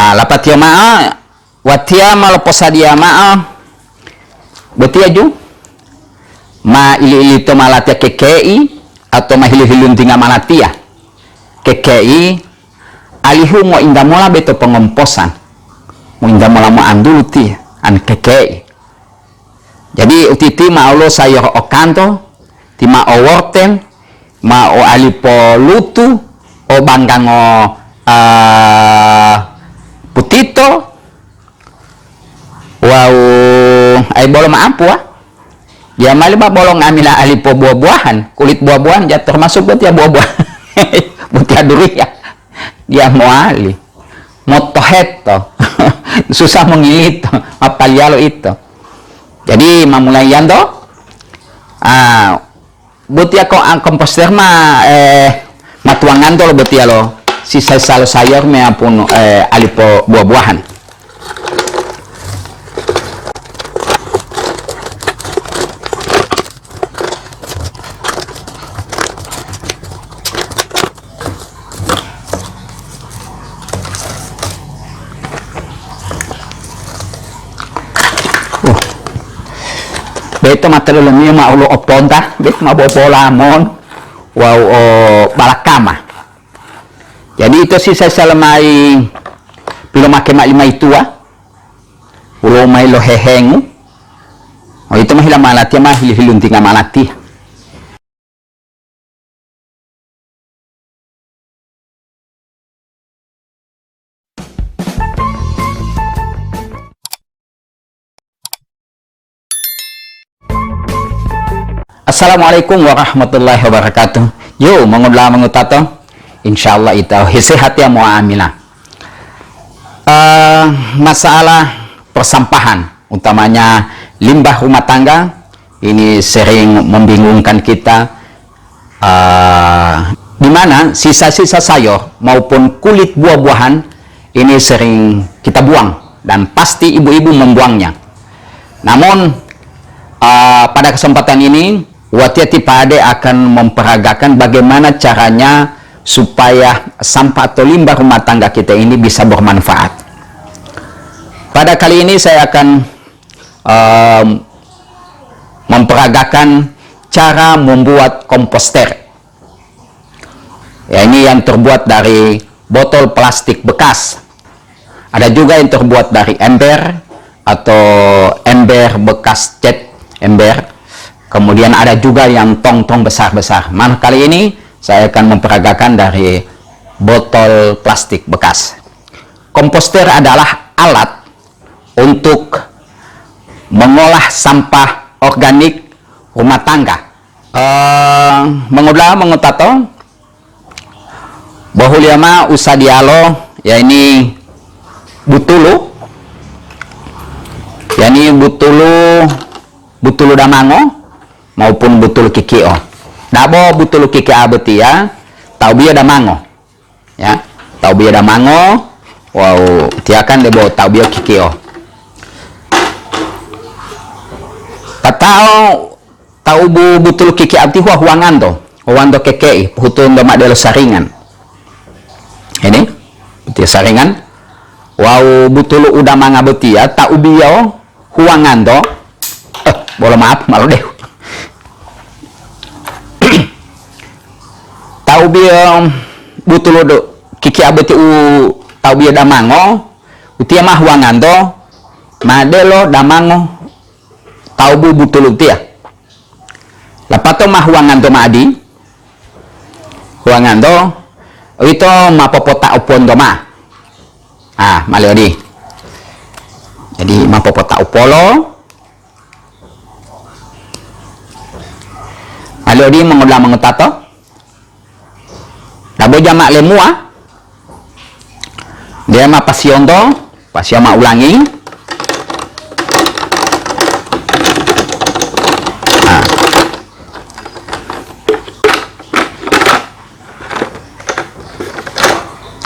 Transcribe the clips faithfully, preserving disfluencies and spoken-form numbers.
Ah, lapatiyo mao, watiya ma loposadiya mao, botiya ju, ma ili-ilito ma latiya keke'i, atau ma hilu-hiluntinga ma latiya keke'i, alihu ngointa mola beto pongomposan, ngointa mola moantulu tiya, an keke'i. Jadi, utiti ma olo sayur okanto, ti ma o wortel, ma o alipo lutu, o banggango, ah, putito, wawu ai bolo ma apuwa. Dia mali ma bolo nga'amila alipo buwa-buwahan, kulit buwa-buwahan ja termasuk botiya buwa-buwahan. Botiya durian. Dia mowali. Motoheto. Susah mongilito. Mapaliyalo ito. Jadi, mamulayanto, ah, botiya ko, ah, komposter ma, eh, matuwanganto lo botiya lo sisa-sisa lo sayur me apun, eh, alipo buwa-buwahan. Uh. Beto ma tololomiyo ma olo oponta, beto ma bobolamon wawu o balakama. Jadi ito sisa salamai pilomake ma'o limayi tuwa, wolo mayi lohehengu, oh, ito ma hila malatiya ma hili-, hiluntinga malatiya. Assalamualaikum warahmatullahi wabarakatuh. Yo, mongudula mongutato. Insyaallah ito hesehatiya mo'amila. Eh, masalah persampahan, utamanya limbah rumah tangga, ini sering membingungkan kita, eh, di mana sisa-sisa sayur maupun kulit buah-buahan ini sering kita buang, dan pasti ibu-ibu membuangnya. Namun, eh, pada kesempatan ini, watiya tipade akan memperagakan bagaimana caranya supaya sampah atau limbah rumah tangga kita ini bisa bermanfaat. Pada kali ini saya akan, em, memperagakan cara membuat komposter. Ya, ini yang terbuat dari botol plastik bekas. Ada juga yang terbuat dari ember atau ember bekas cat ember. Kemudian ada juga yang tong-tong besar-besar. Nah, kali ini saya akan memperagakan dari botol plastik bekas. Komposter adalah alat untuk mengolah sampah organik rumah tangga. Eh, mongudula mongutato, bohuliyo mao usadiyalo, ya ini butulu, ya ini butulu, butulu damango maupun butulu kikio. Dabo butulu kikio botiya, taubiyo damango. Ya, taubiyo damango, wawu tiyakan debo taubiyo kikio. Tatao taubu butulu kikio ati huwa-huwanganto, huwanto keke'i, pohutunto ma'o delo saringan. Ini, botiya saringan. Wawu butulu u damanga botiya, taubiyo huwanganto, eh, bolo maaf, ma lodehu. Taubiyo butulu do, kikio boti u taubiyo damango, utiya ma huwanganto, ma delo damango taubu butulu utiya. Lapato ma huwanganto ma'o adi, huwanganto, uwito ma popota'oponto mao. Ah, mali odi. Jadi, ma popota'opolo. Mali odi mongudula mongutato. Dabo jama lemuwa. Dia ma pasiyonto, pasiyo ma ulangi. Ah.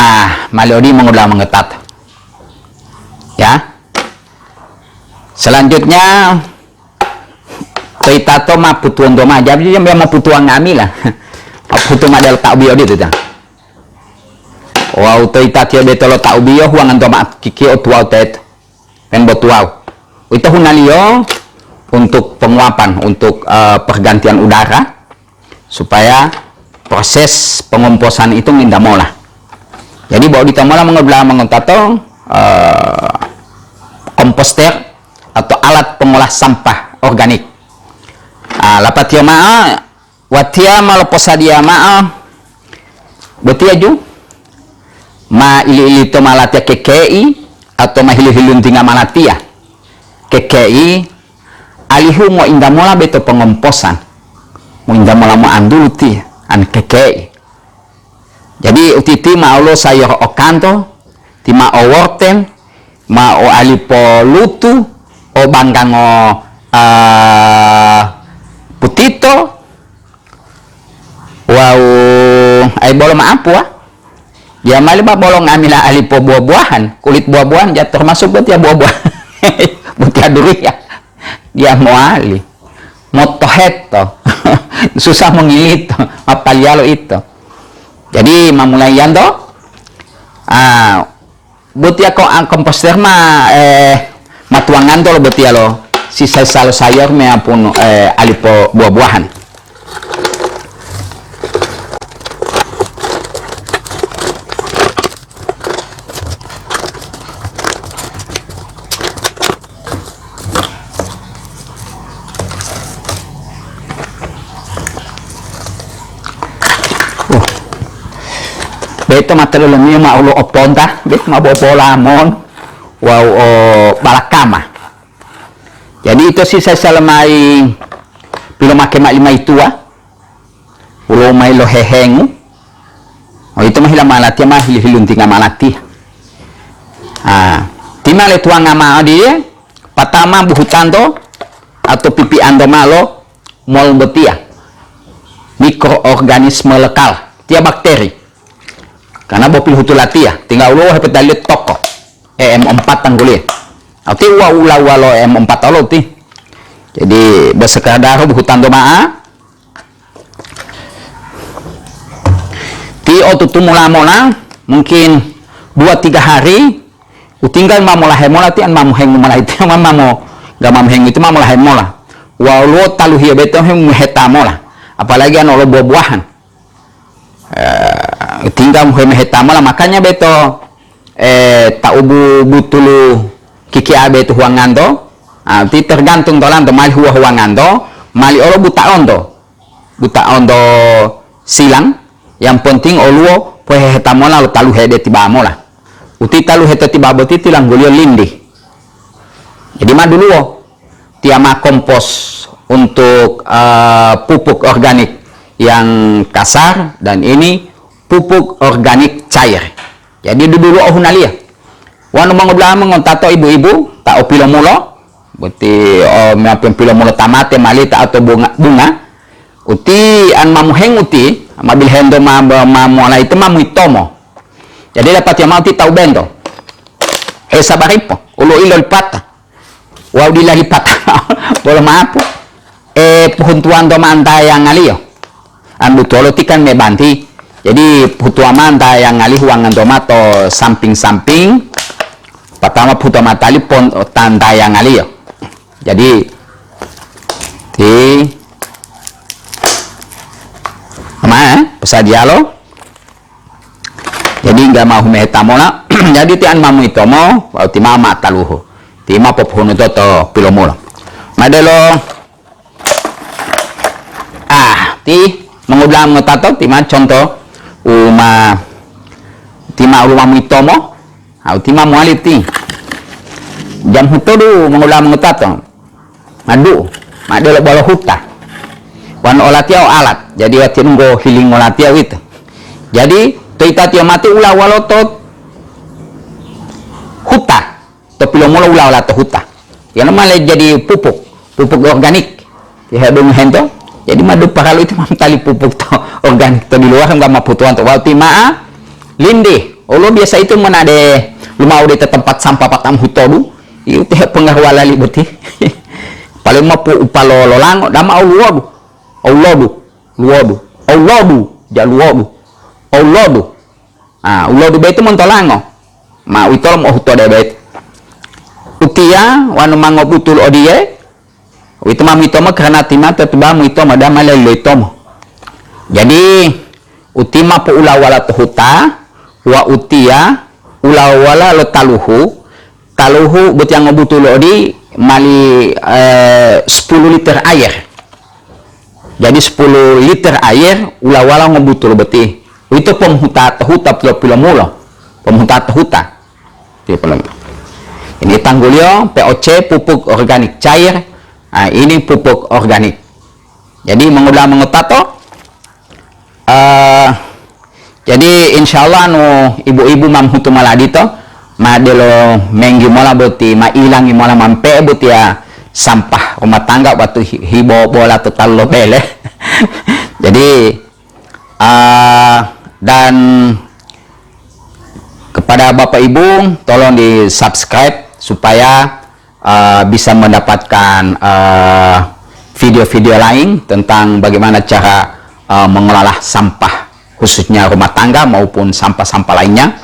Ah, mali odi mongudula mongutato. Ya. Selanjutnya, to yitato ma putuwonto ma, jadi dia ma putuwa nga'amila. Putu ma delo taubiyo ditu ta. Wawu to yitatiyo beto lo taubiyo huwanganto mao kikio tuwawu teto, pembotuwawu. Uwito hunaliyo untuk penguapan, untuk, eh, pergantian udara, supaya proses pengomposan itu nginta mola. Jadi, bo odito mola mongodula'a mongotato, eh, komposter atau alat pengolah sampah organik. Ah, lapatiyo mao, watiya ma loposadiya mao botiya ju ma ili-ilito malatiya keke'i atau ma hilu-hiluntinga malatiya keke'i, alihu ngointa mola beto pengomposan, ngointa mola moantulu ti an keke'i. Jadi, utiti ma olo sayur okanto, ti ma o wortel, ma o alipo lutu, o banggango, ah, putito, wawu ai bolo ma'apu, wa. Dia mali ma bolo nga'amila alipo buah-buahan, kulit buah-buahan ja termasuk botiya buah-buahan. Botiya durian. Dia mowali. Motoheto. Susah mongilito. Mapaliyalo ito. Jadi, mamulayanto, ah, botiya ko, ah, komposter ma, eh, matuwanganto lo botiya lo sisa-sisa lo sayur meyapun, eh, alipo buah-buahan. Uh. Beto ma tololomiyo ma olo oponta, beto ma bobolamon wawu o balakama. Jadi ito sisa salamayi pilomake ma'o limayi tuwa, wolo mayi lohehengu, oh, ito ma hila malatiya ma hilu-hiluntinga malatiya. Ah, ti ma letuwanga ma'o diye, patama buhutanto atau pipianto ma'o lo mol botiya, mikroorganisme lokal, tiya bakteri. Karena bo pilohutu latiya, tingga uluwo hepetaliyo toko, E M empat tangguliyo. Ati wa ula-ula lo E M empat olo ti. Jadi, bo sekadar buhutanto ma'a, ti otutumula mola, mungkin dua tiga hari, utinggal ma molahe mola ti an ma mohengu mola itu, ma, ma mo, ga ma mohengu itu ma molahe mola. Wawu luwo taluhiyo beto he moheta mola. Apalagi an olo buah-buahan. Eh, tinggal moheta mola, makanya beto, eh, taubu butulu kikia beto huwanganto. Ah, ti tergantung tolanto mali huwa-huwanganto, mali olo butaonto. Butaonto silang, yang penting oluwo poheheta mola lo taluhe de tiba mola. Uti taluhe to tiba boti tilangguliyo lindi. Jadi ma duluwo, tiya ma kompos untuk, eh, pupuk organik yang kasar dan ini pupuk organik cair. Jadi duduluwo ohunaliyo. Wonu mongodula'a mongotato ibu-ibu ta o pilomulo, boti, o, meyapin pilomulo tamate malita atau bunga, bunga, uti an ma muhenguti, ma bilihento ma, ma, ma mola itu ma muitomo. Jadi dapatiyo mao ti tawu bento. E sabaripo, ulo ilo lipata. Wawu dila lipata. Bolo mapu. E, pohuntuwanto ma antayangaliyo. An butolo ti kan mebanti. Jadi, pohutuwa ma antayangaliyo huwanganto ma to samping-samping. Patama pohutuwa ma tali pon-, tantayangaliyo. Jadi, ti, ma, eh, posadiyalo. Jadi, nggak mau humeta mola. Jadi, ti an ma muitomo, wawu ti ma ma taluhu. Ti ma popohunuto to pilomulo. Madelo, ah, ti mongudula'a ngotato, ti ma conto, uma, ti ma ulu ma muitomo, au ti ma muali ti. Jam hutodu mongudula'a ngotato. Madu, madelo bolo huta. Wanu olatiya o alat, jadi wati nunggo hilingo latiya uwito. Jadi, to itatiya mati ula walo to huta, to pilomulo ula wala to huta. Yano male jadi pupuk, pupuk organik. Ti hedungo hento, jadi madu paralu itu mamtali pupuk to organik to di luar, enggak maputuan to. Wau tima'a, linde, olo biasa itu menade lumau de tempat sampah patam hutodu, itu te pengaruh lali boti. Paling mapu upalo lolango, dama au luodu, au lodu, luodu, au lodu, ja luodu, au lodu. Ah, ulodu boyito montolango. Ma uwitolo mohuto de boyito. Utiya wonu ma ngobutul odiye, uwito ma muwitomo karana timate tubamu ito ma dama lelo itomo. Jadi, uti ma poulawala to huta, wa utiya ulawala lo taluhu, taluhu botiya ngobutul odi mali, eh, sepuluh liter air. Jadi sepuluh liter air ulawala ngobutul boti. Uwito pomuhuta to huta pilo-pilomulo. Pomuhuta to huta. Ini tangguliyo P O C, pupuk organik cair. Ah, ini pupuk organik. Jadi, mongula mongutato, eh, jadi, insya Allah, anu, ibu-ibu ma mohutu mola odito, ma delo menggi mola boti, ma ilangi mola mampe'e botiya sampah rumah tangga waktu hi-, hibo bola to talu lo bele. Jadi, ah, dan kepada Bapak Ibu, tolong di-subscribe supaya, eh, bisa mendapatkan, eh, video-video lain tentang bagaimana cara, eh, mengelola sampah, khususnya rumah tangga maupun sampah-sampah lainnya.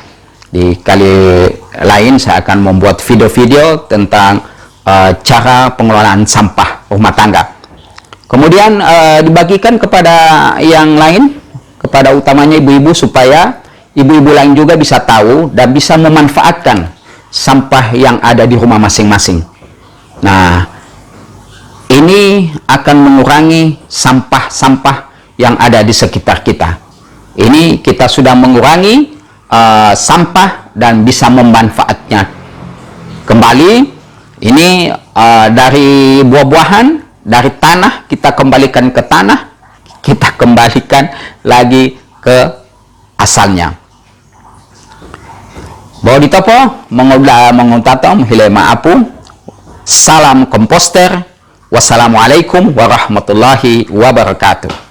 Di kali lain saya akan membuat video-video tentang, eh, cara pengelolaan sampah rumah tangga. Kemudian, eh, dibagikan kepada yang lain, kepada utamanya ibu-ibu, supaya ibu-ibu lain juga bisa tahu dan bisa memanfaatkan sampah yang ada di rumah masing-masing. Nah, ini akan mengurangi sampah-sampah yang ada di sekitar kita. Ini kita sudah mengurangi, eh, sampah dan bisa memanfaatnya kembali. Ini, eh, dari buah-buahan, dari tanah, kita kembalikan ke tanah, kita kembalikan lagi ke asalnya. Bo ditopo, mongoda mongutato, mohile ma'apu. Salam komposter. Wassalamualaikum warahmatullahi wabarakatuh.